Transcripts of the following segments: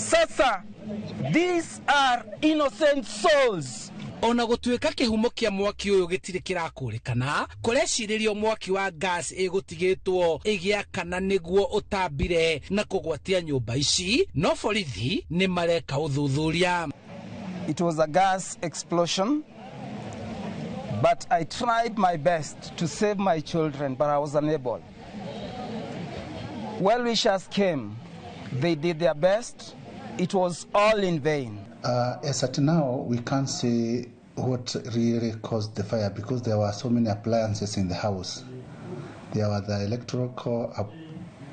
Sasa these are innocent souls. Ona gũtuĩka kĩhumo kĩa mwaki ũyũ gĩtirĩ kĩrakũrĩkana, kũrecirĩrio mwaki wa gas ĩgũtigĩtwo ĩgĩakana nĩguo ũtambire na kũgwatia nyũmba ici, no borithi nĩ mareka ũthuthuria. It was a gas explosion, but I tried my best to save my children, but I was unable. Well wishers came. They did their best. It was all in vain. As at now, we can't say what really caused the fire because there were so many appliances in the house. There were the electrical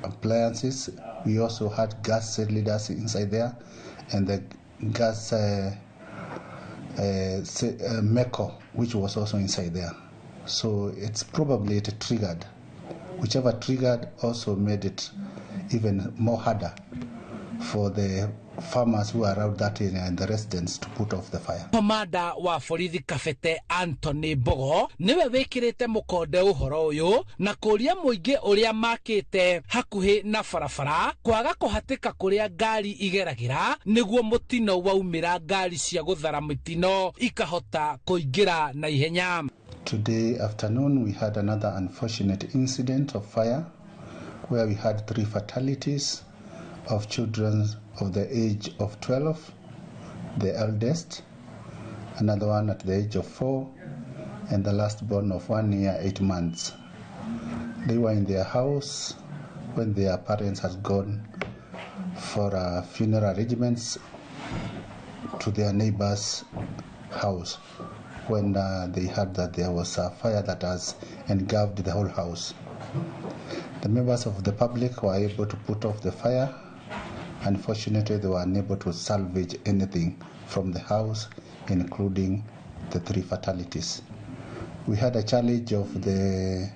appliances. We also had gas cylinders inside there, and the gas meko, which was also inside there. So it's probably it triggered. Whichever triggered also made it even more harder for the farmers who are around that area and the residents to put off the fire. Komanda wa borithi Kabete Anthony Mbogo niwe wikirite mukonde uhoro uyu na kuria muingi uria makite hakuhi na barabara kwaga kuhatika kuria ngari igeragira niguo mutino waumira ngari cia guthara mitino ikahota kuingira na ihenya. Today afternoon we had another unfortunate incident of fire where we had 3 fatalities of children of the age of 12, the eldest, another one at the age of 4, and the last born of 1 year, 8 months. They were in their house when their parents had gone for funeral arrangements to their neighbor's house when they heard that there was a fire that has engulfed the whole house. The members of the public were able to put off the fire. Unfortunately, they were unable to salvage anything from the house, including the 3 fatalities. We had a challenge of the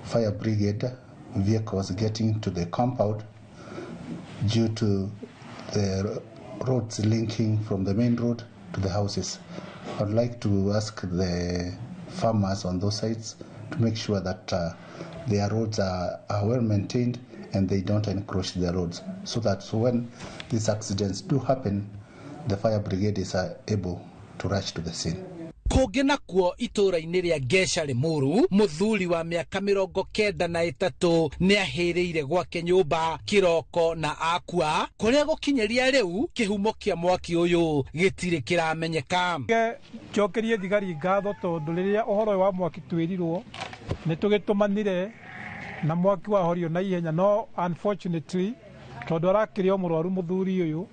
fire brigade vehicles getting to the compound due to the roads linking from the main road to the houses. I'd like to ask the farmers on those sites to make sure that their roads are well maintained and they don't encroach the roads, so that when these accidents do happen, the fire brigade is able to rush to the scene. Kũngĩ nakuo itũũra-inĩ rĩa Ngeca Limuru, mũthuri wa mĩaka 93 nĩahĩrĩire gwake nyũmba kĩroko na akua, kũrĩa gũkinyĩria rĩu kĩhumo kĩa mwaki ũyũ gĩtirĩ kĩramenyeka. Njokerie thigari ngatho tondũ rĩrĩa ũhoro ũyũ wa mwaki twĩrirwo nĩ tũgĩtũmanire na mwaki wahorio na ihenya, no unfortunately tondũ arakĩrĩ o mũrwaru mũthuri ũyũ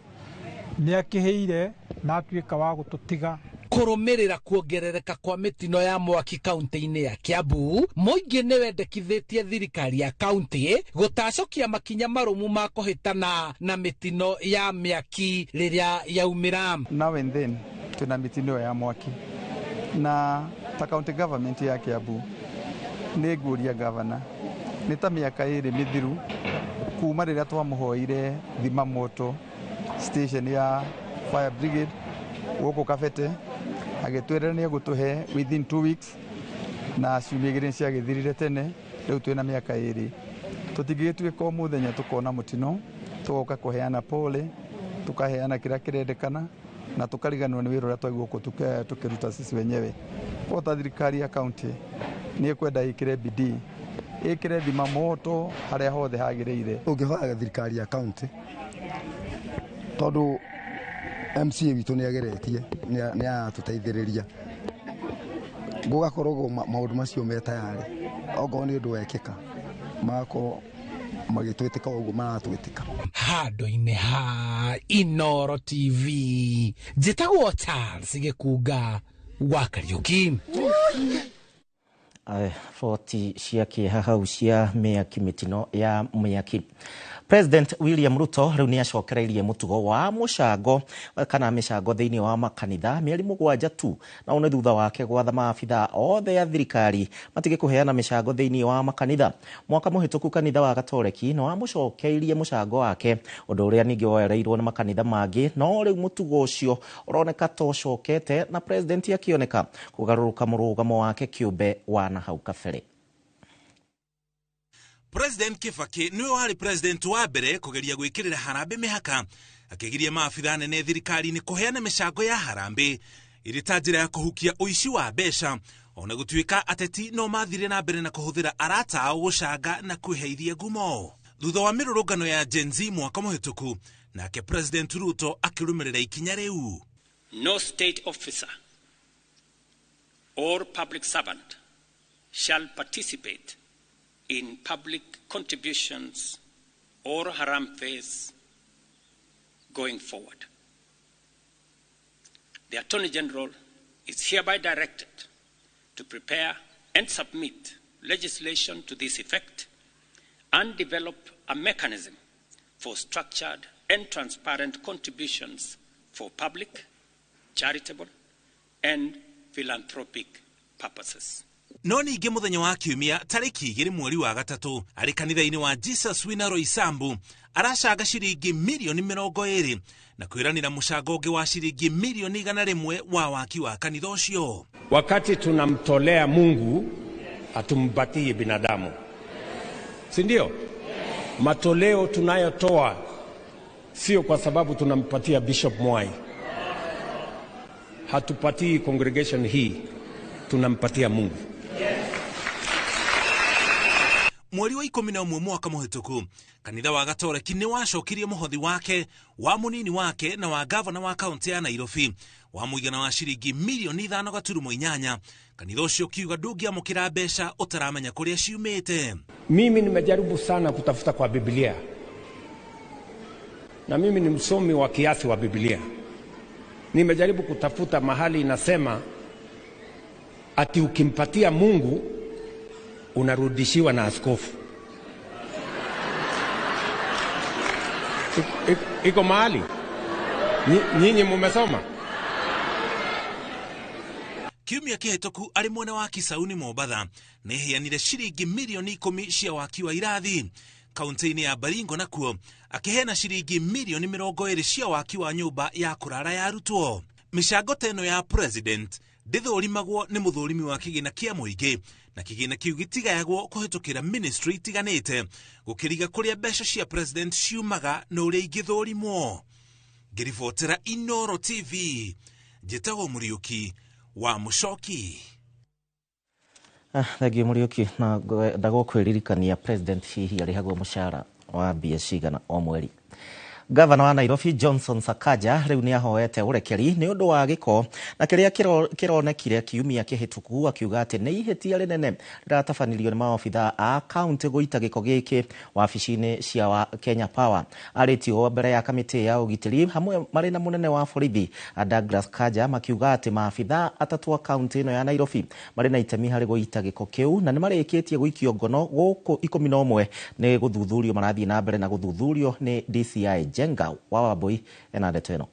nĩ akĩhĩire na atuĩka wa gũtũtiga. Kũrũmĩrĩra kuongerereka kwa mĩtino ya mwaki kaunti-inĩ ya Kiambu, mũingĩ nĩ wendekithĩtie thirikari ya kaunti gũtacũkia makinya marũmu ma kũhĩtana na mĩtino ya mĩaki rĩrĩa yaumĩra. Now and then tuna mĩtino ya mwaki na ta county government ya Kiambu nĩ nguria governor nĩ ta mĩaka 2 mĩthiru kuma rĩrĩa twamũhoire thima moto station ya fire brigade gũkũ Kabete, agĩtwĩra nĩ egũtũhe within 2 weeks na ciumia igĩrĩ ciagĩthirire tene. Rĩu twĩna mĩaka 2 tũtingĩgĩtuĩka o mũthenya tũkona mũtino tũgoka kũheana pole, tũkaheana kĩrĩa kĩrendekana na tũkariganĩrwo nĩ wĩra ũrĩa twaigua gũkũ tũkĩruta sisi wenyewe. Kwa ta thirikari ya county nĩ ĩkwenda ĩkĩre bidii, ĩkĩre thima moto harĩa hothe hagĩrĩire. Ũngĩhoya thirikari ya county tondũ MCA witũ nĩ ageretie, nĩ aratũteithĩrĩria, gũgakorwo maũndũ macio me tayarĩ, okorwo nĩ ũndũ wekĩka magakorwo magĩtwĩtĩka ũguo maratwĩtĩka. Handũ-inĩ ha Inooro TV, njĩtagwo Charles Gĩkunga wa Kariũki. 40 cia kĩeha hau cia mĩaki, mĩtino ya mĩaki. President William Ruto rĩu nĩ acokereirie mũtugo wa mũcango kana mĩcango thĩinĩ wa makanitha mĩeri 7 tu, na ũũ nĩ thutha wake gwatha maabitha othe a thirikari matige kũheana mĩcango thĩinĩ wa makanitha. Mwaka mũhĩtũku kanitha wa Gatoreki nĩ wamũcokeirie mũcango wake, ũndũ ũrĩa ningĩ woereirwo nĩ makanitha mangĩ, no rĩu mũtugo ũcio ũroneka ta ũcokete na president akĩoneka kũgarũrũka mũrũgamo wake kĩũmbe wa na hau kabere. President Kibaki niwe warĩ president wa mbere kũgeria gwĩkĩrĩra harambĩ mĩhaka Akĩgiria maabitha nene thirikari-inĩ kũheana mĩcango ya harambĩ ĩrĩ ta njĩra ya kũhukia ũici wa mbeca, ona gũtuĩka ateti no mathire na mbere na kũhũthĩra arata ao gũcanga na kwĩheithia ngumo. Thutha wa mĩrũrũngano ya Gen Z mwaka mũhĩtũku, nake President Ruto akĩrũmĩrĩra ikinya rĩu. No state officer or public servant shall participate in public contributions or harambees going forward. The Attorney General is hereby directed to prepare and submit legislation to this effect and develop a mechanism for structured and transparent contributions for public, charitable, and philanthropic purposes. No ningĩ mũthenya wa kiumia tarĩki 2 mweri wa 3 arĩ kanitha-inĩ wa Jesus Winner Roysambu aracanga ciringi mirioni 20 na kwĩranĩra mũcango ũngĩ wa ciringi mirioni 100 wa waki wa kanitha ũcio. Wakati tunamtolea Mungu atumpatie binadamu, si ndio? Matoleo tunayotoa sio kwa sababu tunampatia Bishop Mwai, hatupatii congregation hii, tunampatia Mungu. Mweri wa 11 mwaka mũhĩtũku, kanitha wa Gatoreki nĩ wacokirie mũhothi wake wa mũnini wake na wa gavana wa kaunti ya Nairobi wa mũigana wa ciringi mirioni 5.8. Kanitha ũcio ũkiuga ndũngĩamũkĩra mbeca ũtaramenya kũrĩa ciumĩte. Mimi nimejaribu sana kutafuta kwa Biblia, na mimi ni msomi wa kiasi wa Biblia. Nimejaribu kutafuta mahali inasema ati ukimpatia Mungu unarudishiwa na askofu. Iko mahali? Nyinyi mumesoma? Kiumia kĩhĩtũku arĩ mwena wa Kisauni Mombatha nĩheanire ciringi mirioni 10 cia waki wa irathi. Kaunti-inĩ ya Baringo nakuo akĩheana ciringi mirioni 20 cia waki wa nyũmba ya kũrara ya arutwo. Mĩcango ta ĩno ya president ndĩthũrimagwo nĩ mũthũrimi wa kĩgĩna kĩa mũingĩ, na kĩgĩna kĩu gĩtigayagwo kũhĩtũkĩra ministry itiganĩte gũkĩriga kũrĩa mbeca cia president ciumaga na ũrĩa ingĩthũrimwo. Ngĩribotera Inoro TV, njĩtagwo Mũriũki wa Mũcoki. Thengiũ Mũriũki, na ndagũkwĩririkania president hihi arĩhagwo mũcara wa mbia cigana o mweri. Gavana wa Nairobi Johnson Sakaja rĩu nĩ ahoete ũrekeri nĩ ũndũ wa gĩko na kĩrĩa kĩronekire kiumia kĩhĩtũku, akiuga atĩ nĩ ihĩtia rĩnene rĩratabanirio nĩ maobitha a kaunti gũita gĩko gĩkĩ wabici-inĩ cia Kenya Power. Arĩtio mbere ya kamĩtĩ ya ũgitĩri hamwe marĩ na mũnene wa borithi Douglas Kanja, makiuga atĩ maabitha atatũ a kaunti ĩno ya Nairobi marĩ na itemi harĩ gũita gĩko kĩu na nĩ marĩkĩtie gũikio ngono gũkũ 11 nĩ gũthuthurio marathiĩ na mbere na gũthuthurio nĩ DCI. Jenga wa Wambui ena ndeto ĩno.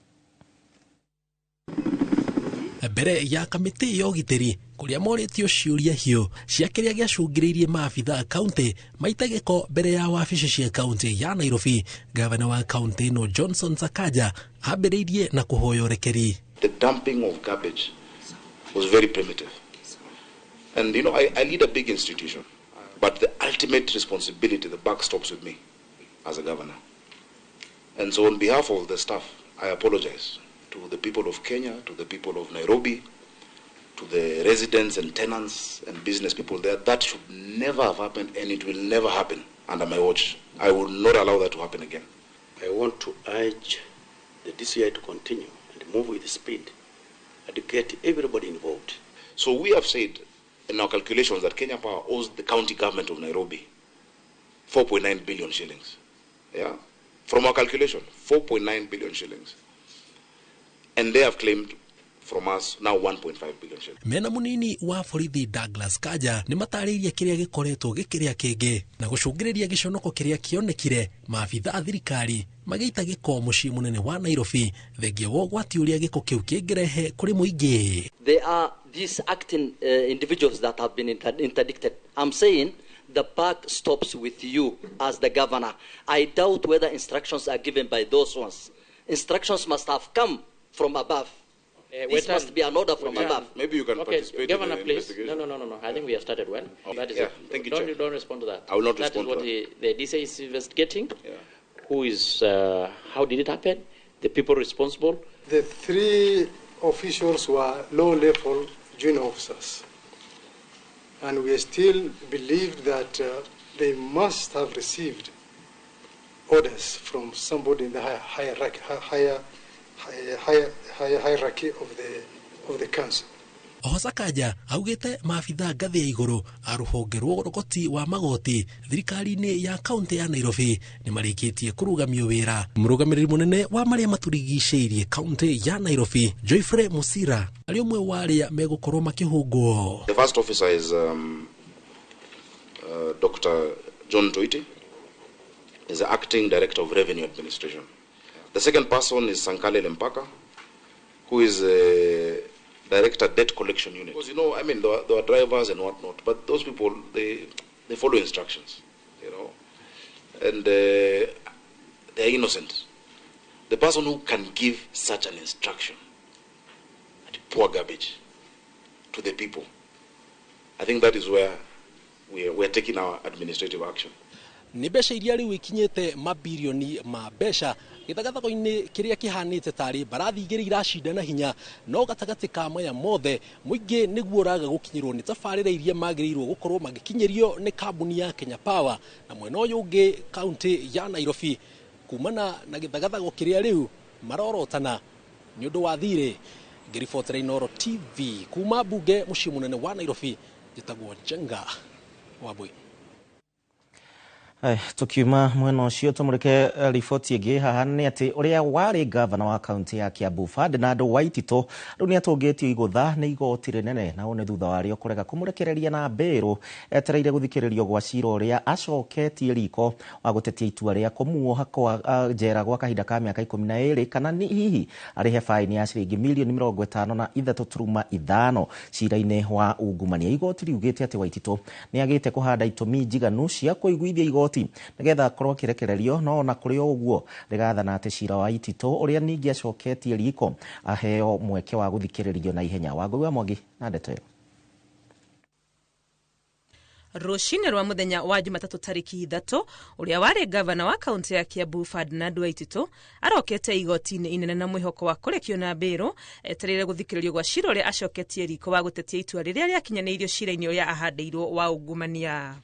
Mbere ya kamĩtĩ ya ũgitĩri kũrĩa morĩtio ciũria hiũ cia kĩrĩa gĩacũngĩrĩirie maabitha a kaunti maite gĩko mbere ya wabici cia kaunti ya Nairobi, gavana wa kaunti ĩno Johnson Sakaja ambĩrĩirie na kũhoya ũrekeri. The dumping of garbage was very primitive. And you know, I lead a big institution, but the ultimate responsibility, the buck stops with me as a governor. And so on behalf of the staff, I apologize to the people of Kenya, to the people of Nairobi, to the residents and tenants and business people there. That should never have happened, and it will never happen under my watch. I will not allow that to happen again. I want to urge the DCI to continue and move with speed and get everybody involved. So we have said in our calculations that Kenya Power owes the county government of Nairobi 4.9 billion shillings. Yeah? From our calculation, 4.9 billion shillings. And they have claimed from us now 1.5 billion shillings. Mena munini wa borithi Douglas Kanja nĩ matarĩirie kĩrĩa gĩkoretwo gĩkĩrĩa kĩngĩ na gũcũngĩrĩria gĩconoko kĩrĩa kĩonekire maabitha a thirikari magĩita gĩko mũciĩ mũnene wa Nairobi thengia wa ũgwati ũrĩa gĩko kĩu kĩngĩrehe kũrĩ mũingĩ. There are these acting individuals that have been interdicted. I'm saying the buck stops with you as the governor. I doubt whether instructions are given by those ones. Instructions must have come from above. This must be an order from above. Maybe you can participate. Governor, in the please. investigation. No. I think we have started well. Okay. That is yeah. it. Thank you, Chair. Don't respond to that. I will not respond to that. That is what the DCI is investigating. Yeah. Who is, how did it happen, The people responsible. The 3 officials were low-level junior officers, and we still believe that they must have received orders from somebody in the hierarchy of the council. Oho Sakaja augite maabithaa ngathĩ ya igũrũ a rũhonge rwa ũrogoti wa magoti thirikari-inĩ ya kaunti ya Nairobi nĩ marĩkĩtie kũrũgamio wĩra. Mũrũgamĩrĩri mũnene wa marĩa matũrigicĩirie kaunti ya Nairobi Geoffrey Musira arĩ ũmwe wa arĩa megũkorwo makĩhũngwo. The first officer is Dr. John Toiti, is the acting director of Revenue Administration. The second person is Sankale Lempaka, who is a director debt collection unit. Because, you know, I mean, there were drivers and whatnot, but those people, they follow instructions, you know, and they are innocent. The person who can give such an instruction, poor garbage, to the people, I think that is where we are taking our administrative action. Nĩ mbeca iria rĩu ikinyĩte mabirioni ma mbeca gĩthagathago-inĩ kĩrĩa kĩhanĩte tarĩ mbarathi igĩrĩ iracindana hinya, no gatagatĩ ka maya mothe mũingĩ nĩguo ũraga gũkinyĩrwo nĩ tabarĩra iria magĩrĩirwo gũkorwo magĩkinyĩrio nĩ kambuni ya Kenya Power na mwena ũyũ ũngĩ kaunti ya Nairobi kumana na gĩthagathago kĩrĩa rĩu marorotana nĩ ũndũ wa thirĩ. Ngĩribotera Inooro TV kuma mbunge mũciĩ mũnene wa Nairobi, njĩtagwo Njenga Wambui. Tukiuma mwena ũcio tũmũrĩke riboti ĩngĩ haha nĩ atĩ ũrĩa warĩ gavana wa kaunti ya Kiambu Ferdinand Waititũ rĩu nĩ atũngĩtio igũtha nĩ igoti rĩnene, na ũũ nĩ thutha warĩo kũrega kũmũrekereria na mbĩrũ etereire gũthikĩrĩrio gwa cira ũrĩa acoketie riko wa gũtetia itua rĩa kũmuoha kwa njera gwa kahinda ka mĩaka 12 kana nĩ hihi arĩhe baini ya ciringi milioni 53.5 cira-inĩ wa ungumania. Igoti riugĩte atĩ Waititũ nĩ agĩte kũhanda itũmi njiganu cia kũiguithia igoti nigetha akorwo akirekererio, no ona kũrĩ o ũguo rĩgathana atĩ cira wa Waititũ ũrĩa ningĩ acoketie riko aheo mweke wa gũthikĩrĩrio na ihenya. Wangũi wa Mwangi na ndeto ĩyo. Rũcinĩ rwa mũthenya wa Jumatatũ tarĩki 3 ũrĩa warĩ gavana wa kaunti ya Kiambu Ferdinand Waititũ arokete igoti-inĩ inene na mwĩhoko wa kũrekio na mbĩrũ etereire gũthikĩrĩrio gwa cira ũrĩa acoketie riko wa gũtetia itua rĩrĩa rĩakinyanĩirio cira-inĩ ũrĩa ahandĩirwo wa ungumania.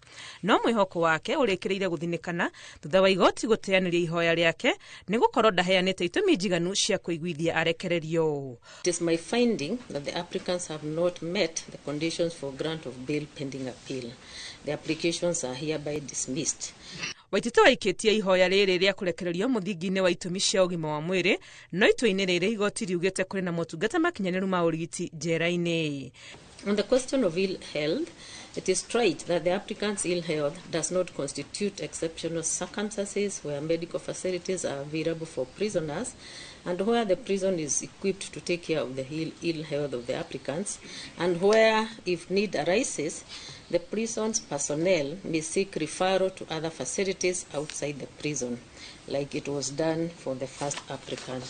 No mwĩhoko wake ũrĩkĩrĩire gũthinĩkana thutha wa igoti gũteanĩria ihoya rĩake nĩ gũkorwo ndaheanĩte itũmi njiganu cia kũiguithia arekererio. It is my finding that the applicants have not met the conditions for grant of bail pending appeal. The applications are hereby dismissed. Waititũ aikĩtie ihoya rĩrĩ rĩa kũrekererio mũthingi-inĩ wa itũmi cia ũgima wa mwĩrĩ, no itua-inĩ rĩrĩ igoti riugĩte kũrĩ na motungata makinyanĩru ma ũrigiti njera-inĩ. On the question of ill health, it is trite that the applicant's ill health does not constitute exceptional circumstances where medical facilities are available for prisoners and where the prison is equipped to take care of the ill health of the applicants, and where, if need arises, the prison's personnel may seek referral to other facilities outside the prison, like it was done for the first applicant.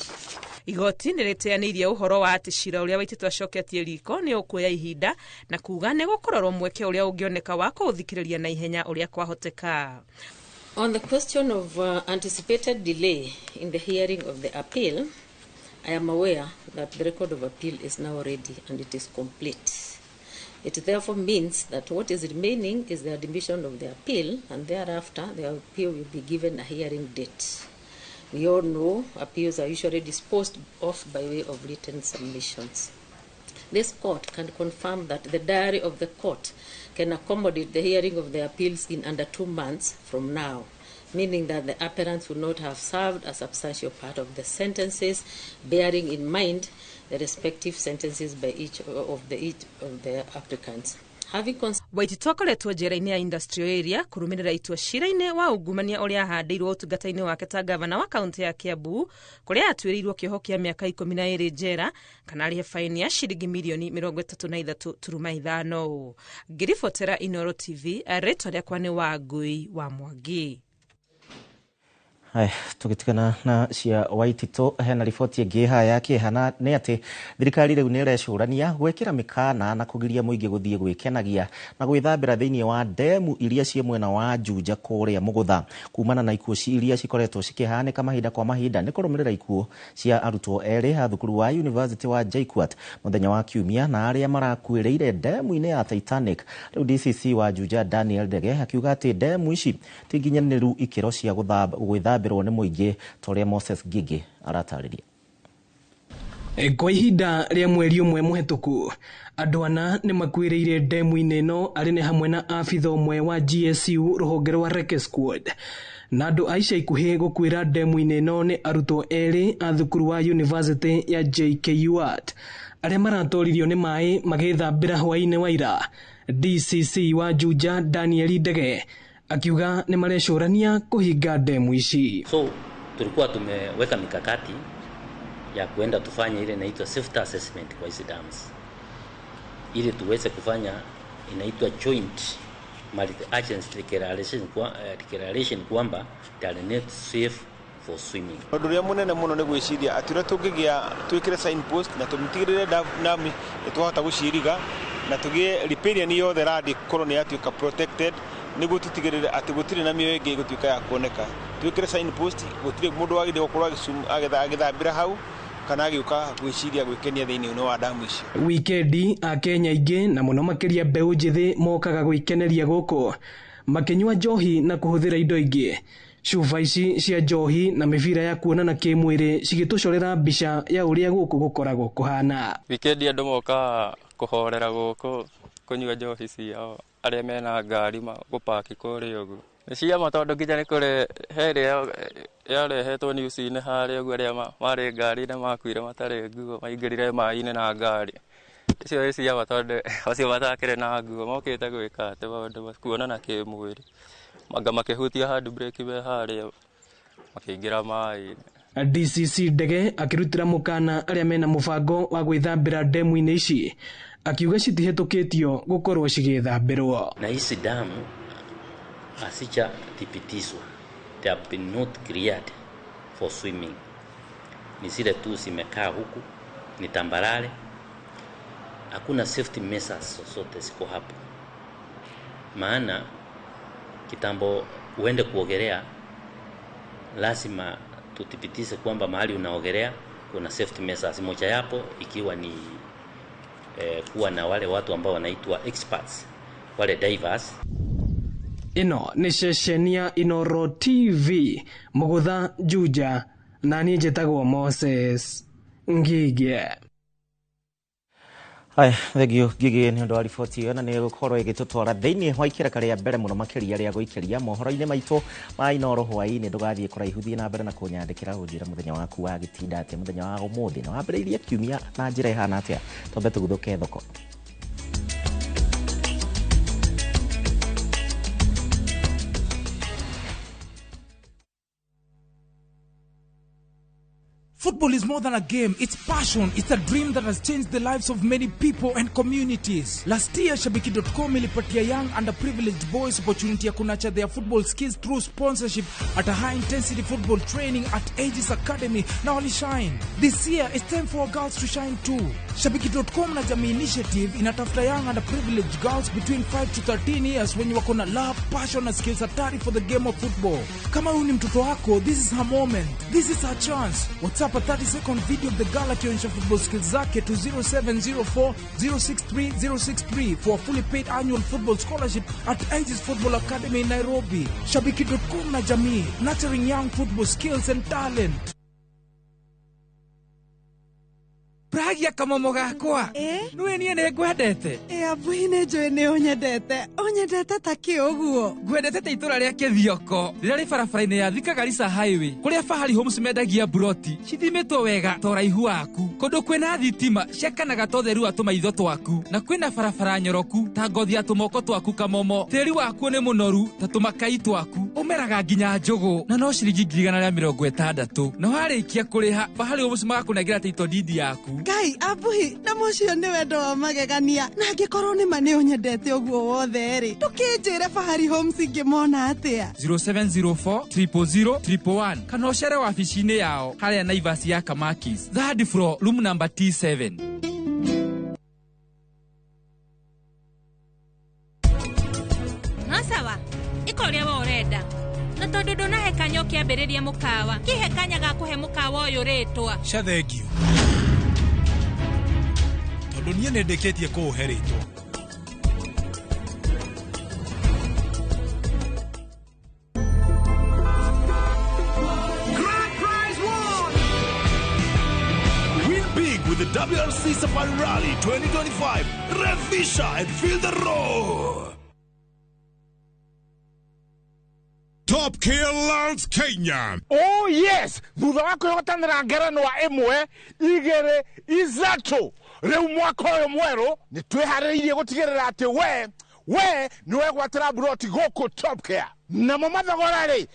Igoti nĩ rĩteanĩirie ũhoro wa atĩ cira ũrĩa Waititũ acoketie riko nĩ ũkuoya ihinda na kuga nĩ gũkũrorwo mweke ũrĩa ũngĩoneka wa kũũthikĩrĩria na ihenya ũrĩa kwahoteka. On the question of anticipated delay in the hearing of the appeal, I am aware that the record of appeal is now ready and it is complete. It therefore means that what is remaining is the admission of the appeal, and thereafter the appeal will be given a hearing date. We all know appeals are usually disposed of by way of written submissions. This court can confirm that the diary of the court can accommodate the hearing of the appeals in under 2 months from now, meaning that the appellants will not have served a substantial part of the sentences, bearing in mind the respective sentences by each of the applicants. Waititũ akoretwo njera-inĩ ya industrial area kũrũmĩrĩra itua cira-inĩ wa ungumania ũrĩa ahandĩirwo ũtungata-inĩ wake ta gavana wa kaunti ya Kiambu, kũrĩa atuĩrĩirwo kĩoho kĩa mĩaka 12 njera kana arĩhe baini ya ciringi milioni 33.5. Ngĩribotera Inooro TV, rĩtwa rĩakwa nĩ Wangũi wa Mwangi. Haya, tugitigana na cia Waitito hena riboti ĩngĩ haha ya kĩeha na nĩ atĩ thirikari rĩu nĩ ĩrecũrania gwĩkĩra mĩkana na kũgiria mũingĩ gũthiĩ gwĩkenagia na gwĩthambĩra thĩinĩ wa ndemu iria ciĩ mwena wa Juja kũrĩa Mũgũtha kumana na ikuũ iria cikoretwo cikĩhanĩka mahinda kwa mahinda nĩ kũrũmĩrĩra ikuũ cia arutwo erĩ a thukuru wa University wa JKUAT mũthenya wa Kiumia na arĩa marakuĩrĩire ndemu-inĩ ya Titanic. Rĩu DCC wa Juja Daniel Ndege akiuga atĩ ndemu ici ti nginyanĩru ikĩro cia gwĩthambĩra nĩ mũingĩ ta ũrĩa Moses Ngigi aratarĩria. Kwa ihinda rĩa mweri ũmwe mũhetũku andũ ana nĩ makuĩrĩire ndemu-inĩ ĩno arĩ nĩ hamwe na abitha ũmwe wa GSU rũhonge rwa Reke Squad na andũ a ica ikuhĩ gũkuĩra ndemu-inĩ ĩno nĩ arutwo erĩ a thukuru wa University ya JKUAT arĩa maratoririo nĩ maĩ magĩthambĩra hwaĩ-inĩ wa ira. DCC wa Juja Daniel Ndege akiuga nĩ marecũrania kũhinga ndemu ici. So tulikuwa tumeweka mikakati ya kuenda tufanye ile inaitwa safety assessment kwa hizi dams ili tuweze kufanya inaitwa joint multi-agency declaration kwamba they are not safe for swimming. Ũndũ ũrĩa mũnene mũno nĩ gwĩciria atĩ ũrĩa tũngĩgĩa twĩkĩre signpost na tũmĩtigĩrĩre nami nĩ twahota gũciiriga na tũgĩe riparian yothe radi korwo nĩ yatuĩka protected nĩguo tũtigĩrĩre atĩ gũtirĩ na mĩoyo ĩngĩ ĩgũtuĩka ya kuoneka. Twĩkĩre signpost gũtirĩ mũndũ wagĩrĩire gũkorwo agĩthambĩra hau kana agĩũka gwĩciria gwĩkenia thĩinĩ wa damu icio. Wikendi akenya aingĩ na mũno makĩria mbeũ njĩthĩ mokaga gwĩkeneria gũkũ makĩnyua njohi na kũhũthĩra indo ingĩ. Cuba ici cia njohi na mĩbira ya kuonana kĩmwĩrĩ cigĩtũcorera mbica ya ũrĩa gũkũ gũkoragwo kũhana. Wikendi andũ mokaga kũhorera gũkũ kũnyua njohi ciao arĩa mena ngari gũpaki kũrĩa ũguo. Nĩ ciama tondũ nginya nĩ kũrĩ he ĩrĩa yarehetwo news-inĩ harĩa ũguo arĩa marĩ ngari-inĩ makuire matarĩ nguo maingĩrire maĩ-inĩ na ngari. Icio nĩ ciama tondũ acio matakĩrĩ na nguo mokĩte gwĩka atĩ maũndũ kuonana kĩmwĩrĩ. Manga makĩhutia handbrake me harĩa makĩingĩra maĩ-inĩ. DCC Ndege akĩrutĩra mũkana arĩa mena mũbango wa gwĩthambĩra ndemu-inĩ ici akiuga citihĩtũkĩtio gũkorwo cigĩthambĩrwo. Na hizi damu hazijathibitishwa, they have been not cleared for swimming. Ni zile tu zimekaa huku, ni tambarare, hakuna safety measures zozote ziko hapo. Maana kitambo uende kuogelea lazima tuthibitishe kwamba mahali unaogelea kuna safety measures, moja yapo ikiwa ni kuwa na wale watu ambao wanaitwa experts, wale divers. Ĩno nĩ ceceni ya Inoro TV Mũgũtha Juja na niĩ njĩtagwo Moses Ngige. Haya, thengio Ngigi nĩ ũndũ wa riboti ĩyo na nĩ ĩgũkorwo ĩgĩtũtwara thĩinĩ wa ikĩreka rĩa mbere mũno makĩria rĩa gũikĩria mohoro-inĩ maitũ ma Inoro hwaĩ-inĩ. Ndũgathiĩ kũraihu, thiĩ na mbere na kũnyandĩkĩra ũnjĩre mũthenya waku wa gĩtinda atĩa mũthenya wa ũmũthĩ na wambĩrĩirie kiumia na njĩra ĩhana atĩa. Twambe tũguthũke thoko. Football is more than a game, it's passion, it's a dream that has changed the lives of many people and communities. Last year, Shabiki.com ilipatia young underprivileged boys opportunity ya kunacha their football skills through sponsorship at a high-intensity football training at Aegis Academy na walishine. This year, it's time for our girls to shine too. Shabiki.com na Jamii Initiative inatafuta young underprivileged girls between 5 to 13 years wenye wako na love, passion na skills hatari for the game of football. Kama huyu ni mtoto wako, this is her moment. This is her chance. WhatsApp a 30-second video of the girl akionyesha football skills zake to 0704 063 063 for a fully paid annual football scholarship at Aegis Football Academy in Nairobi. Shabiki.com na Jamii, nurturing young football skills and talent. Pragia kamomo gakwa. Nĩwe niĩ nĩ ngwendete. Abui nĩ njũĩ nĩ ũnyendete. Ũnyendete ta kĩ ũguo? Ngwendete ta itũra rĩa Kĩthioko rĩrĩa rĩ barabara-inĩ ya Thika Garissa Highway kũrĩa Fahari Homes mendagia mburoti cithimĩtwo wega ta ũraihu waku, kũndũ kwĩna thitima ciakanaga ta ũtheru wa tũmaitho twaku, na kwĩna barabara nyoroku ta ngothi ya tũmoko twaku kamomo. Tĩri wakuo nĩ mũnoru ta tũmakai twaku. Ũmeraga nginya njũgũ na no ciringi 160,000. Na warĩkia kũrĩha Fahari Homes magakũnengera title deed yaku. Ngai abuhi na mũcio nĩ wendo wa magegania na angĩkorwo nĩ ma nĩ ũnyendete ũguo wothe rĩ ndũkĩnjĩre Fahari Homes ingĩmona atĩa? 0704 000 111 kana ũcere wabici-inĩ yao harĩa Naivas ya Kamakis, third floor, room number T7. No sawa, ĩka ũrĩa we ũrenda. Na tondũ ndũnahe kanya ũkĩambĩrĩria mũkawa, kĩhe kanya ga kũhe mũkawa ũyũ rĩtwa. Ca thengio tondũ niĩ nĩ ndĩkĩtie kũũhe rĩtwa. Grand Prize 1! Win big with the WRC Safari Rally 2025. Revisha and feel the roar. Top Kill Lands Kenya. Oh yes, thutha wa kwĩhotanĩra ngerenwa 1 2 3 rĩu mwaka ũyũ mwerũ nĩ twĩharĩrĩirie gũtigĩrĩra atĩ we nĩ wegwatĩra mburoti gũkũ Top Care. Namo mathogora rĩ,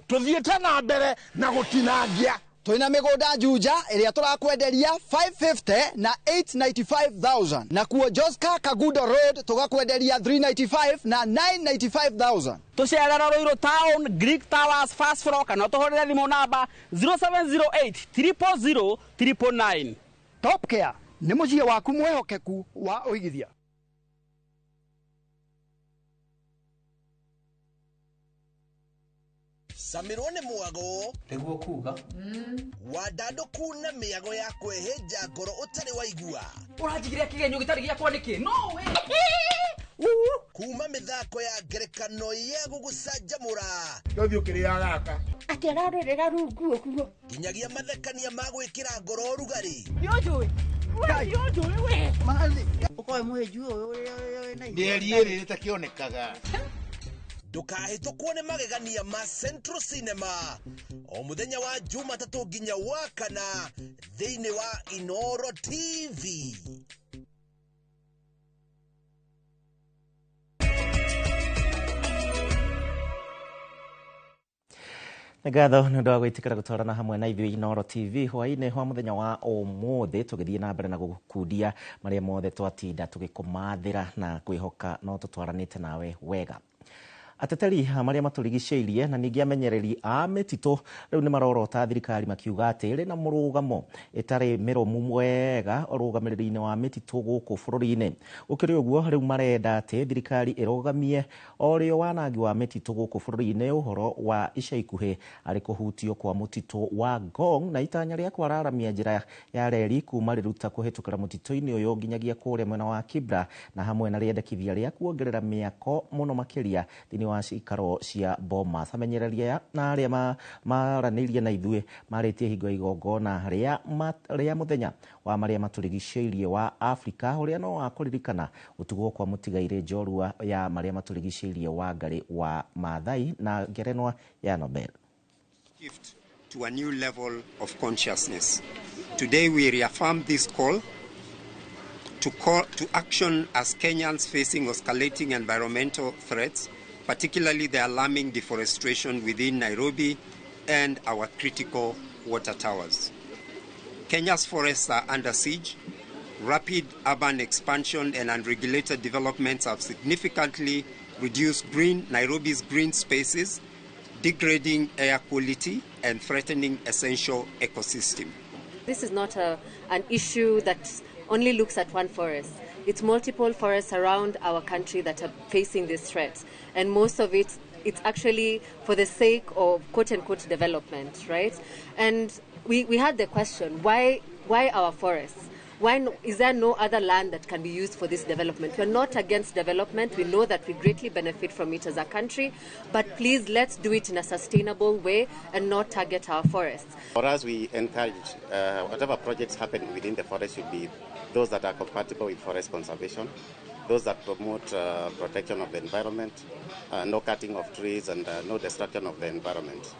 tũthiĩte na mbere na gũtinangia. Twina mĩgũnda Juja ĩrĩa tũrakwenderia 550 na 895,000 na kuo Joska Kagudo Road tũgakwenderia 395 na 995,000. Tũcerera Ruiru Town, Greek Towers, first floor kana tũhũrĩre thimũ namba 0708 000 999. Top Care nĩ mũciĩ waku mwĩhokeku wa ũigithia. Samirwo nĩ mwago nĩguo kuga wandandũku na mĩago ya kwĩhĩnja ngoro ũtarĩ waigua. Ũranjigire kĩgenyo gĩtarĩ gĩakwa nĩkĩ? No we kuma mĩthako ya ngerekano ya gũgũcanjamũra Tũthiĩ ũkĩrĩaga gaka atĩ ararorera rungu ũguo nginyagia mathekania ma gwĩkĩra ngoro ũrugarĩ. Nĩũnjũĩ we, nĩũnjũĩ we. Ũkoĩ mũhĩnju ũyũ ũrĩa wĩna mĩeri ĩrĩ ĩtakĩonekaga. Ndũkahĩtũkwo nĩ magegania ma Central Cinema o mũthenya wa Jumatatũ nginya wa kana thĩinĩ wa Inoro TV. Nĩ ngatho nĩ ũndũ wa gwĩtĩkĩra gũtwarana hamwe na ithuĩ Inoro TV hwaĩ-inĩ wa mũthenya wa ũmũthĩ tũgĩthiĩ na mbere na gũgũkundia marĩa mothe twatinda tũgĩkũmathĩra na kwĩhoka no tũtwaranĩte nawe wega. Ateteri marĩa matũrigicĩirie na ningĩ amenyereri a mĩtitũ rĩu nĩ marorota thirikari makiuga atĩ ĩrĩ na mũrũgamo ĩtarĩ mĩrũmu wega ũrũgamĩrĩri-inĩ wa mĩtitũ gũkũ bũrũri-inĩ. Gũkĩrĩ ũguo rĩu marenda atĩ thirikari ĩrũgamie o rĩo wanangi wa mĩtitũ gũkũ bũrũri-inĩ ũhoro wa ica ikuhĩ arĩ kũhutio kwa mũtitũ wa Ngong na itanya rĩa kwararamia njĩra ya reri kuma Riruta kũhĩtũkĩra mũtitũ-inĩ ũyũ nginyagia kũrĩa mwena wa Kibra na hamwe na rĩendekithia rĩa kuongerera mĩako mũno makĩria thĩinĩ wa cikaro cia Bomas. Amenyereria na arĩa maranĩirie na ithuĩ marĩtie hingo ya igongona rĩa mũthenya wa marĩa matũrigicĩirie wa Afrika ũrĩa no wa kũririkana gũtugwo kwa mũtigairĩ njorua ya marĩa matũrigicĩirie Wangarĩ wa Maathai na ngerenwa ya Nobel. Shift to a new level of consciousness. Today we reaffirm this call to action as Kenyans facing escalating environmental threats, particularly the alarming deforestation within Nairobi and our critical water towers. Kenya's forests are under siege. Rapid urban expansion and unregulated developments have significantly reduced Nairobi's green spaces, degrading air quality and threatening essential ecosystem. This is not an issue that only looks at one forest. It's multiple forests around our country that are facing this threat. And most of it, it's actually for the sake of quote-unquote development, right? And we had the question, why our forests? Why is there no other land that can be used for this development? We're not against development. We know that we greatly benefit from it as a country, but please let's do it in a sustainable way and not target our forests. For us, we encourage whatever projects happen within the forest should be those that are compatible with forest conservation, those that promote protection of the environment, no cutting of trees and no destruction of the environment.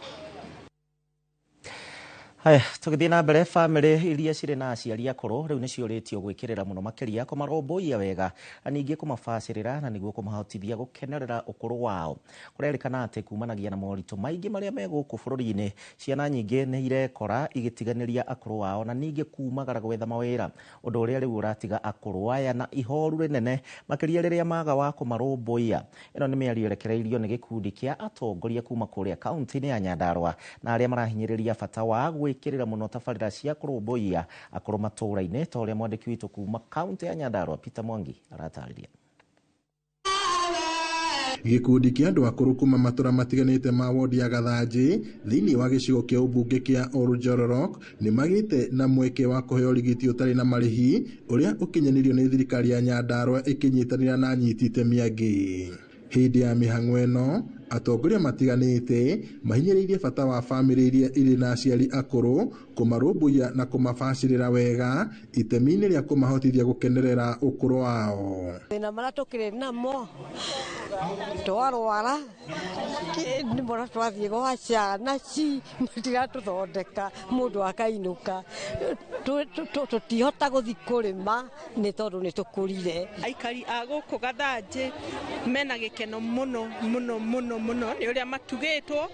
Haya, tũgĩthiĩ na mbere, bamĩrĩ iria cirĩ na aciari akũrũ rĩu nĩciũrĩtio gwĩkĩrĩra mũno makĩria kũmarũmbũiya wega na ningĩ kũmabacĩrĩra na nĩguo kũmahotithia gũkenerera ũkũrũ wao. Kũrerĩkana atĩ kumanagia na moritũ maingĩ marĩa me gũkũ bũrũri-inĩ, ciana nyingĩ nĩ irekora igĩtiganĩria akũrũ ao na ningĩ kumagara gwetha mawĩra, ũndũ ũrĩa rĩu ũratiga akũrũ aya na ihoru rĩnene makĩria rĩrĩa maga wa kũmarũmbũiya. Ĩno nĩ mĩario ĩrekereirio nĩ gĩkundi kĩa atongoria kuma kũrĩa kaunti-inĩ ya Nyandarua na arĩa marahinyĩrĩria bata wa gwĩkĩrĩra mũno tabarĩra cia kũrũmbũiya akũrũ matũũra-inĩ, ta ũrĩa mwandĩki witũ kuma kaunti ya Nyandarua Peter Mwangi aratarĩria. Gĩkundi kĩa andũ akũrũ kuma matũra matiganĩte ma wodi ya Gathanjĩ thĩinĩ wa gĩcigo kĩa ũmbunge kĩa Oljororok nĩ magĩte na mweke wa kũheo ũrigiti ũtarĩ na marĩhi ũrĩa ũkinyanĩirio nĩ thirikari ya Nyandarua ĩkĩnyitanĩra na anyiti itemi angĩ. Hĩndĩ ya mĩhang'o ĩno, atongoria matiganĩte mahinyĩrĩirie bata wa bamĩrĩ iria irĩ na aciari akũrũ kũmarũmbũiya na kũmabacĩrĩra wega itemi-inĩ rĩa kũmahotithia gũkenerera ũkũrũ wao. Thĩna marĩa tũkĩrĩ namo twarwara nĩ twathiĩ gwa ciana ci matiratũthondeka mũndũ akainũka, tũtihota gũthiĩ kũrĩma nĩ tondũ nĩ tũkũrire. Aikari a gũkũ Gathanjĩ mena gĩkeno mũno mũno mũno mũno nĩ ũrĩa matugĩtwo,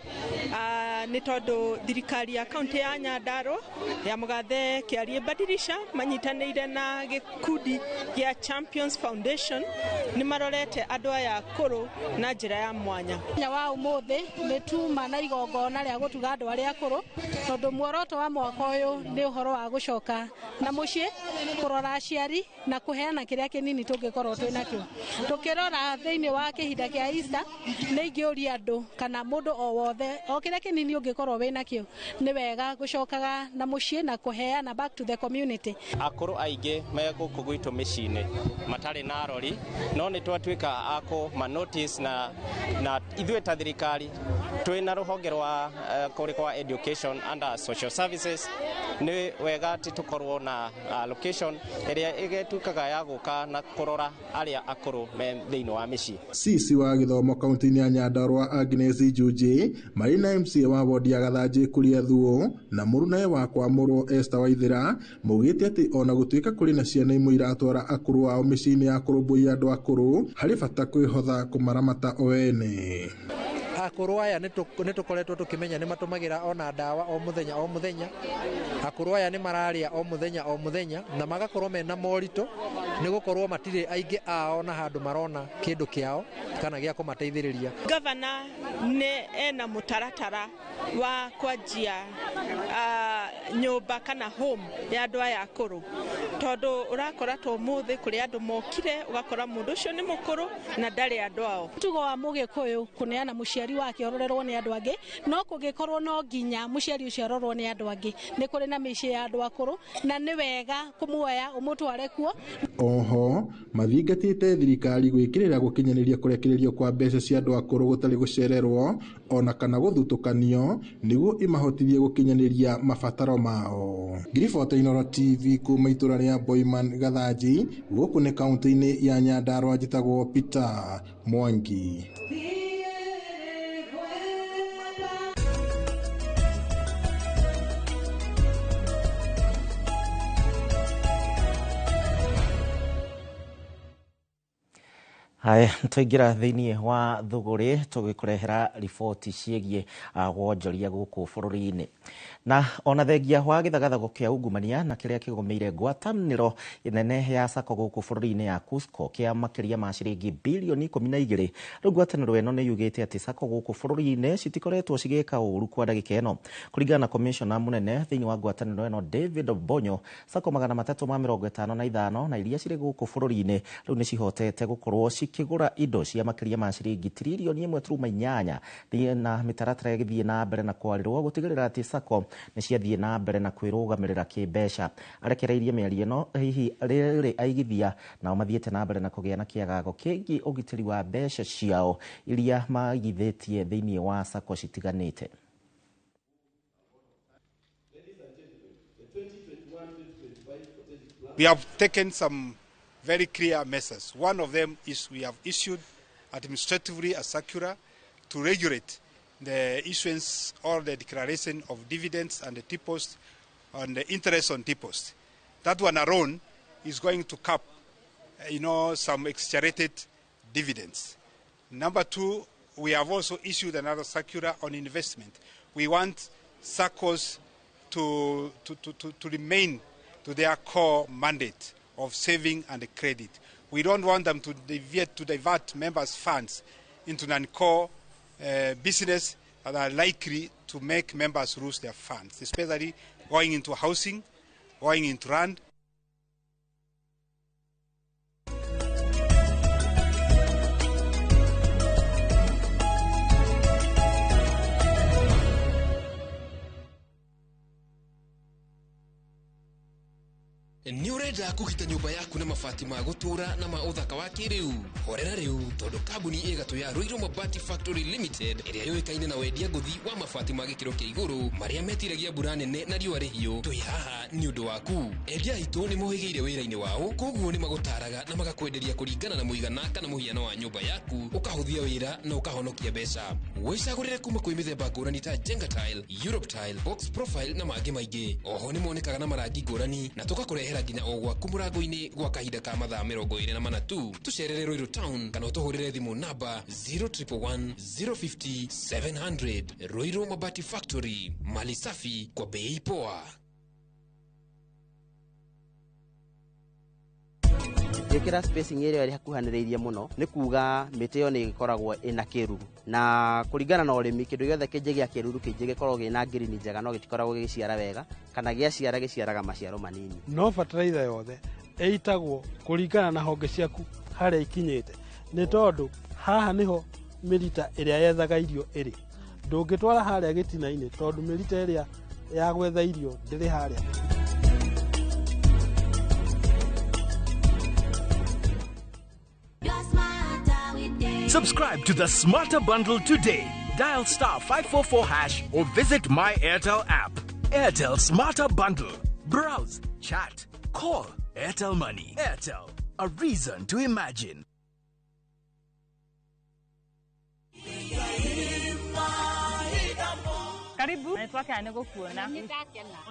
nĩ tondũ thirikari ya kaunti ya Nyandarua ya mũgathe Kĩarie Badirisha manyitanĩire na gĩkundi gĩa Champions Foundation nĩ marorete andũ aya akũrũ na njĩra ya mwanya. Mũthenya wa ũmũthĩ nĩ tuma na igongona rĩa gũtuga andũ arĩa akũrũ, tondũ muoroto wa mwaka ũyũ nĩ ũhoro wa gũcoka na mũciĩ kũrora aciari na kũheana kĩrĩa kĩnini tũngĩkorwo twĩ nakĩo. Tũkĩrora thĩinĩ wa kĩhinda kĩa Easter nĩ ingĩũria andũ kana mũndũ o wothe o kĩrĩa kĩnini ũngĩkorwo wĩ nakĩo nĩ wega gũcokaga na mũciĩ na kũheana back to the community. Akũrũ aingĩ me gũkũ gwitũ mĩciĩ-inĩ matarĩ na arori, no nĩ twatuĩka a kũma notice na ithuĩ ta thirikari twĩna rũhonge rwa kũrĩ kwa education and social services, nĩ wega atĩ tũkorwo na allocation ĩrĩa ĩgĩtuĩkaga ya gũka na kũrora arĩa akũrũ me thĩinĩ wa mĩciĩ. CC wa gĩthomo kaunti-inĩ ya Nyandarua Agnes Njunji marĩ na MCA wa wodi ya Gathanjĩ Kuria Thuo na mũrunae wa Kwamũrwo Esther Waithera maugĩte atĩ ona gũtuĩka kũrĩ na ciana imwe iratwara akũrũ ao mĩciĩ-inĩ ya kũrũmbũiya andũ akũrũ, harĩ bata kwĩhotha kũmaramata o ene. Akũrũ aya nĩ tũkoretwo tũkĩmenya nĩ matũmagĩra ona ndawa o mũthenya o mũthenya. Akũrũ aya nĩ mararĩa o mũthenya o mũthenya na magakorwo mena moritũ nĩ gũkorwo matirĩ aingĩ ao na handũ marona kĩndũ kĩao kana gĩa kũmateithĩrĩria. Gavana nĩ ena mũtaratara wa kwanjia nyũmba kana home ya andũ aya akũrũ, tondũ ũrakora ta ũmũthĩ kũrĩ andũ mokire ũgakora mũndũ ũcio nĩ mũkũrũ na ndarĩ andũ ao. Mũtugo wa mũgĩkũyũ kũneana mũciari wake ororerwo nĩ andũ angĩ, no kũngĩkorwo no nginya mũciari ũcio arorwo nĩ andũ angĩ, nĩ kũrĩ na mĩciĩ ya andũ akũrũ na nĩ wega kũmuoya ũmũtware kuo. Oho mathingatĩte thirikari gwĩkĩrĩra gũkinyanĩria kũrekererio kwa mbeca cia andũ akũrũ gũtarĩ gũcererwo ona kana gũthutũkanio nĩguo imahotithie gũkinyanĩria mabataro mao. Ngiribota Inooro TV kuma itũra rĩa Boiman Gathanji gũkũ nĩ kaunti-inĩ ya Nyandarua, njĩtagwo Peter Mwangi. Haya, twaingĩra thĩinĩ wa thũgũrĩ tũgĩkũrehera riboti ciĩgiĩ wonjoria gũkũ bũrũri-inĩ. Na ona thengia wa gĩthagathago kĩa ungumania na kĩrĩa kĩgũmĩire ngwatanĩro nene ya sacco gũkũ bũrũri-inĩ ya KUSCCO kĩa makĩria ma ciringi bilioni 12, rĩu ngwatanĩro ĩno nĩ yugĩte atĩ sacco gũkũ bũrũri-inĩ citikoretwo cigĩka ũru kwa ndagĩka ĩno. Kũringana na komishona mũnene thĩinĩ wa ngwatanĩro ĩno David Obonyo, sacco 355 na iria cirĩ gũkũ bũrũri-inĩ rĩu nĩ cihotete gũkorwo cikĩgũra indo cia makĩria ma ciringi tririoni 1.8 na mĩtaratara ĩgĩthiĩ na mbere na kwarĩrwo gũtigĩrĩra atĩ sacco nĩ ciathiĩ na mbere na kwĩrũgamĩrĩra kĩmbeca. Arekereirie mĩario ĩno hihi rĩrĩ aigithia nao mathiĩte na mbere na kũgĩa na kĩagago kĩgiĩ ũgitĩri wa mbeca ciao iria maigithĩtie thĩinĩ wa sacco citiganĩte. We have taken some very clear measures. One of them is we have issued administratively a circular to regulate the issuance or the declaration of dividends and the deposit and the interest on deposit. That one alone is going to cap, some exaggerated dividends. Number two, we have also issued another circular on investment. We want SACCOs to remain to their core mandate of saving and credit. We don't want them to deviate, to divert members' funds into non-core business that are likely to make members lose their funds, especially going into housing, going into land. Nĩ ũrenda kũgita nyũmba yaku na mabati ma gũtũũra na ma ũthaka wa kĩrĩu? Horera rĩu tondũ kambuni ĩ gatũ ya Ruiru Mabati Factory Limited ĩrĩa yũĩkaine na wendia ngũthi wa mabati ma gĩkĩro kĩa igũrũ marĩa metiragia mbura nene na riũa rĩhiũ, twĩ haha nĩ ũndũ waku. Endia aitũ nĩ mohĩgĩire wĩra-inĩ wao, koguo nĩ magũtaraga na magakwenderia kũringana na mũigana kana mũhiano wa nyũmba yaku, ũkahũthia wĩra na ũkahonokia mbeca. Wĩcagũrĩre kuma kwĩ mĩthemba ngũrani ta Jenga Tile, Europe Tile, Box Profile na mangĩ maingĩ. Oho nĩ monekaga na marangi ngũrani na tũgakũrehera nginya o gwaku mũrango-inĩ gwa kahinda ka mathaa 24 tu. Tũcerere Ruiru Town kana ũtũhũrĩre thimũ namba 0111 050 700. Ruiru Mabati Factory, mali safi kwa bei poa. Njĩkĩra spacing ĩrĩa ĩrĩ hakuhanĩrĩirie mũno nĩ kuga mĩtĩ ĩyo nĩ ĩkoragwo ĩna kĩruru, na kũringana na ũrĩmi kĩndũ gĩothe kĩngĩgĩa kĩruru kĩingĩ gĩkoragwo kĩna ngirini njega no gĩtikoragwo gĩgĩciara wega, kana gĩaciara gĩciaraga maciaro manini. No bataraitha yothe ĩitagwo kũringana na honge ciaku harĩa ikinyĩte, nĩ tondũ haha nĩho mĩrita ĩrĩa yethaga irio ĩrĩ. Ndũngĩtwara harĩa gĩtina-inĩ tondũ mĩrita ĩrĩa ya gwetha irio ndĩrĩ harĩa. Subscribe to the Smarter Bundle today. Dial star 544# or visit My Airtel app. Airtel Smarter Bundle. Browse, chat, call. Airtel Money. Airtel, a reason to imagine. Karibu. Nitwakena nĩ gũkuona.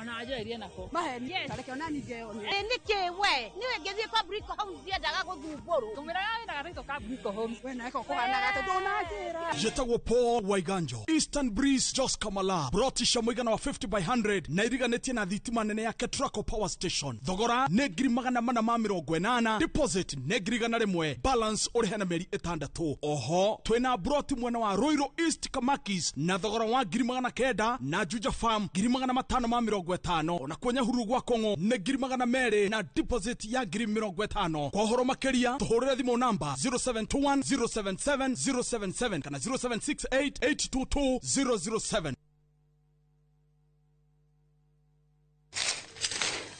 Ona wanjoerie nako. Maheni. Tareke ona ningeyonera. Nĩkĩ we? Niwe ngĩthiĩ kwa Brico Homes ndiendaga gũthumbũrwo. Tũmĩraga wĩra gataitũ ka Brico Homes. We nawe ko kũhanaga atĩ ndũnanjĩra. Njĩtagwo Paul Waiganjo. Eastern Breeze Jos Kamala. Brotisha mũigana wa 50 by 100 na iriganĩtie na thitima nene ya Ketraco Power Station. Thogora nĩ 480,000. Deposit nĩ 100,000. Balance ũrĩhe na mĩeri 6. Oho twĩna broti mwena wa Ruiru East Kamakis na thogora wa 900,000 na Juja Farm 550,000. Ona kwa Nyahururu gwa Kong'o nĩ 200,000 na deposit ya 50,000. Kwa ũhoro makĩria tũhũrĩre thimũ namba 0721 077 077 kana 0768 822 007.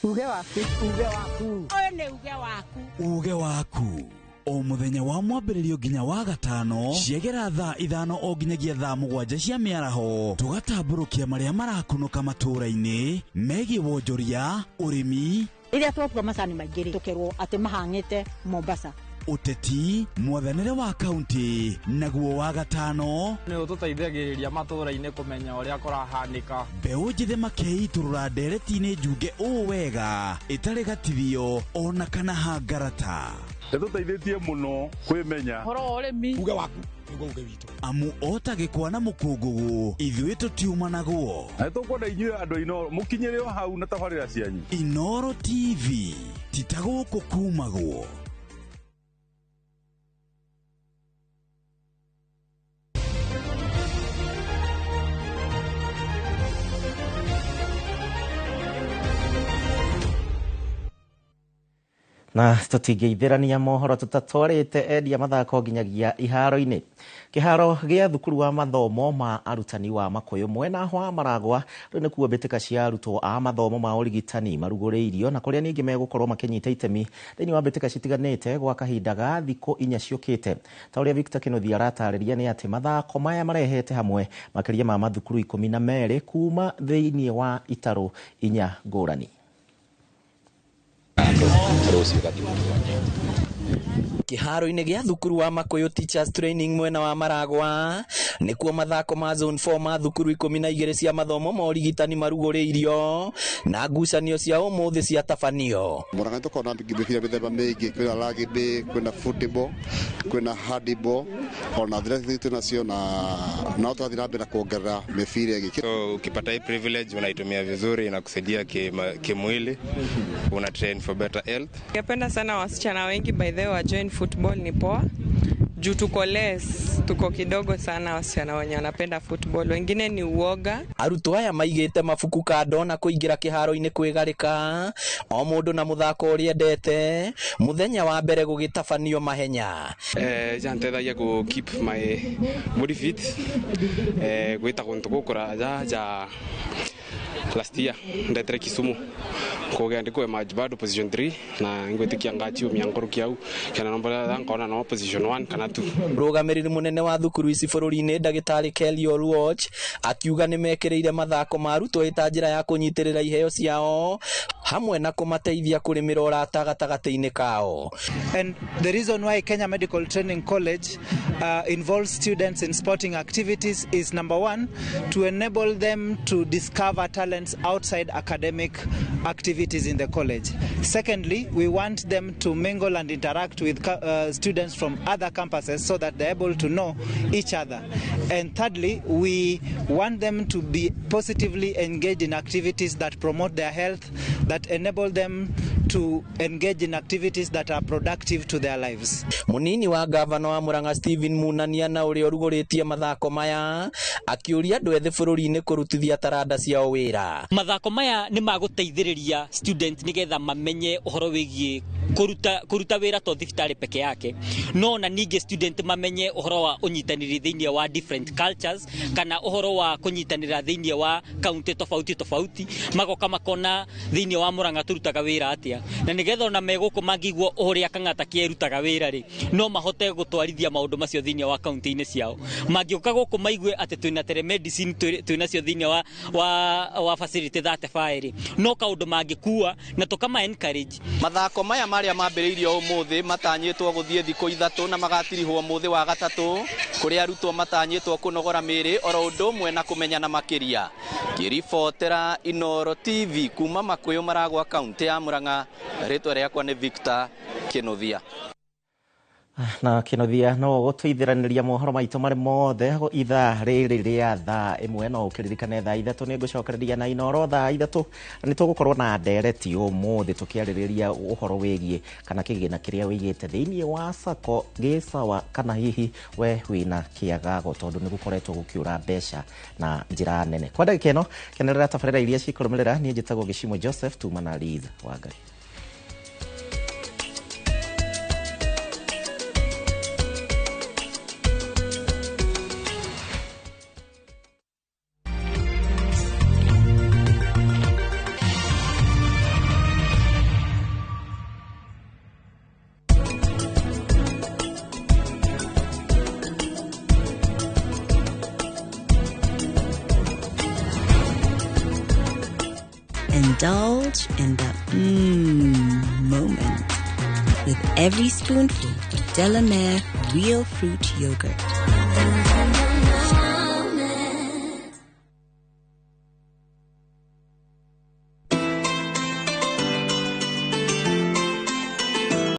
Uge waku, uge waku. Ũyũ nĩ uge waku. Uge waku. O mũthenya wa mwambĩrĩrio nginya wa gatano ciegera thaa 5 o nginyagia thaa 7 cia mĩaraho, tũgatambũrũkia marĩa marakunũka matũũra-inĩ megiĩ wonjoria, ũrĩmi. Rĩrĩa twakua macani maingĩ rĩ, tũkerwo atĩ mahang'ĩte Mombasa. Ũteti, mwathanĩre wa kaunti, naguo wa gatano nĩ ũtũteithagĩrĩria matũũra-inĩ kũmenya ũrĩa kũrahanĩka. Mbeũ njĩthĩ makeitũrũra ndereti-inĩ njunge ũũ wega ĩtarĩ gatithio ona kana hangarata. Ĩtũteithĩtie mũno kwĩmenya ũhoro wa ũrĩmi. Uge waku nĩguo uge witũ. Amu ota gĩkwa na mũkũngũgũ ithuĩ tũtiumanagwo. Na nĩtũkwenda inyuĩ andũ Inooro mũkinyĩre o hau na tabarĩra cianyu. Inooro TV ti ta gũkũ kumagwo. Na tũtingĩithĩrania mohoro tũtatwarĩte endia mathako nginyagia iharo-inĩ. Kĩharo gĩa thukuru wa mathomo ma arutani wa Makuyu mwena wa Maragwa rĩu nĩkuo mbĩtĩka cia arutwo a mathomo ma ũrigitani marugũrĩirio, na kũrĩa ningĩ megũkorwo makĩnyita itemi thĩinĩ wa mbĩtĩka citiganĩte gwa kahinda ga thikũ 4 ciũkĩte. Ta ũrĩa Victor Kĩnuthia aratarĩria nĩ atĩ mathako maya marehete hamwe makĩria ma mathukuru 12 kuma thĩinĩ wa itarũ 4 ngũrani. Kĩharo-inĩ gĩa thukuru wa Makuyu Teachers Training mwena wa Maragwa nĩkuo mathako ma Zone 4 ma thukuru 12 cia mathomo ma ũrigitani marugũrĩirio na ngucanio cia ũmũthĩ ciatabanio. Murang'a tũkoragwo na mĩbira mĩthemba mĩingĩ, kwĩna rugby, kwĩna football, kwĩna handball, ona athletics twĩnacio, na no tũrathiĩ na mbere na kuongerera mĩbira ĩngĩ. So ukipata hii privilege unaitumia vizuri, inakusaidia kimwili, una train for better health. Ningependa sana wasichana wengi by the way wa join football, ni poa juu tuko less, tuko kidogo sana wasichana wenye wanapenda football, wengine ni uoga. Arutwo aya maigĩte mabuku kando na kũingĩra kĩharo-inĩ kwĩgarĩka, o mũndũ na mũthako ũrĩa endete, mũthenya wa mbere gũgĩtabanio mahenya. Jantethagia ku keep my body fit, gwita kuntu gukura ja last year ndetere Kisumu kugea ndiko emerge bado position 3 na ngwitikia ngachiumia ngũrũki au kana nomba nkona no position 1 kana 2. Mũrũgamĩrĩri mũnene wa thukuru ici bũrũri-inĩ ndagĩtarĩ Kelly Oluoch akiuga nĩmekĩrĩire mathako ma arutwo ĩta njĩra ya kũnyitĩrĩra iheo ciao hamwe na kũmateithia kũrĩmĩra ũrata gatagatĩ-inĩ kao. And the reason why Kenya Medical Training College involves students in sporting activities is, number one, to enable them to discover talents outside academic activities in the college. Secondly, we want them to mingle and interact with students from other campuses so that they're able to know each other. And thirdly, we want them to be positively engaged in activities that promote their health, that enable them to engage in activities that are productive to their lives. Munini wa gavana wa Murang'a Stephen Munania na ũrĩa ũrugũrĩtie mathako maya akĩũria andũ ethĩ bũrũri-inĩ kũrutithia taranda ciao wĩra. Mathako maya nĩ magũteithĩrĩria student nĩgetha mamenye ũhoro wĩgiĩ kũruta wĩra to thibitarĩ peke yake, no na ningĩ student mamenye ũhoro wa ũnyitanĩri thĩinĩ wa different cultures kana ũhoro wa kũnyitanĩra thĩinĩ wa county tofauti tofauti, magoka makona thĩinĩ wa Murang'a tũrutaga wĩra atĩa, na nĩgetha ona megũkũ mangĩigua ũrĩa Kang'ata kĩerutaga wĩra rĩ, no mahote gũtwarithia maũndũ macio thĩinĩ wa county-inĩ ciao. Mangĩũka gũkũ maigue atĩ twĩna telemedicine twĩna cio thĩinĩ wa facility 35 rĩ, no kaũndũ mangĩkua na tũkama encourage. Mathako maya marĩa mambĩrĩirio ũmũthĩ matanyĩtwo gũthiĩ thikũ ithatũ na magatirihwo mũthĩ wa gatatũ, kũrĩa arutwo matanyĩtwo kũnogora mĩĩrĩ oro ũndũ ũmwe na kũmenyana makĩria. Ngĩribotera Inooro TV kuma Makuyu Maragwa kaunti ya Murang'a, rĩtwa rĩakwa nĩ Victor Kĩnuthia. Na Kĩnuthia no gũtũithiranĩria mohoro maitũ marĩ mothe ithaa rĩrĩ rĩa thaa ĩmwe, no ũkĩririkane thaa ithatũ nĩ ngũcokereria na Inooro thaa ithatũ nĩ tũgũkorwo na ndereti ũmũthĩ tũkĩarĩrĩria ũhoro wĩgiĩ kana kĩgĩna kĩrĩa wĩigĩte thĩinĩ wa sacco gĩsawa kana hihi we wĩna kĩagago, tondũ nĩ gũkoretwo gũkĩũra mbeca na njĩra nene. Kwa ndagĩka ĩno kenerera tabarĩra iria cikũrũmĩrĩra. Niĩ njĩtagwo Gĩcimo Joseph tuma na Liz Wangari. Indulge in the moment with every spoonful of Delamere Real Fruit Yogurt.